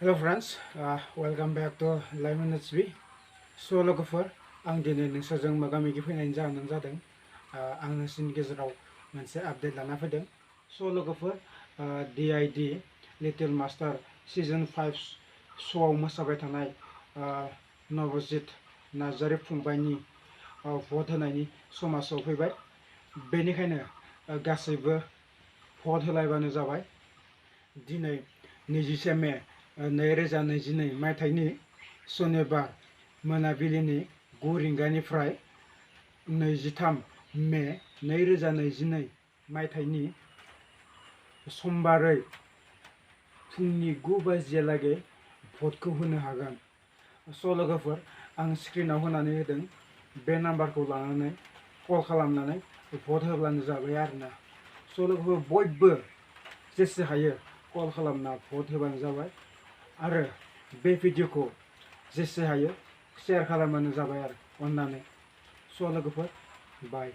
Hello friends, welcome back to Lemon HB. So लोगोफोर आं दिनै नोंसोरजों मोगा-मोगि फैनायनि जाहोनानो जादों आं नोंसोरनि गेजेराव मोनसे आपडेट लाना फैदों। So लोगोफोर DID लिटिल मास्टार सीजन 5 श'आव मोसाबाय थानाय नबजित नार्जारी फंबायनि भट होनायनि समा सफैबाय। बेनिखायनो गासैबो भट होलायबानो जाबाय। दिनै 21 मे 2022 मायथाइनि शनिबार मोनाबिलिनि 9 रिंगानिफ्राय 23 मे 2022 मायथाइनि समबारै फुंनि 9 बाजिहालागै भटखौ होनो हागोन। स' लोगोफोर आं स्क्रिनाव होनानै होदों, बे नाम्बारखौ लानानै कल खालामनानै भट होब्लानो जाबाय आरोना। स' लोगोफोर बयबो जेसे हायो कल खालामना भट होबानो जाबाय आरो बे भिडिअखौ जेसे हायो शेयार खालामबानो जाबाय आरो अननानै। स' लोगोफोर बाय।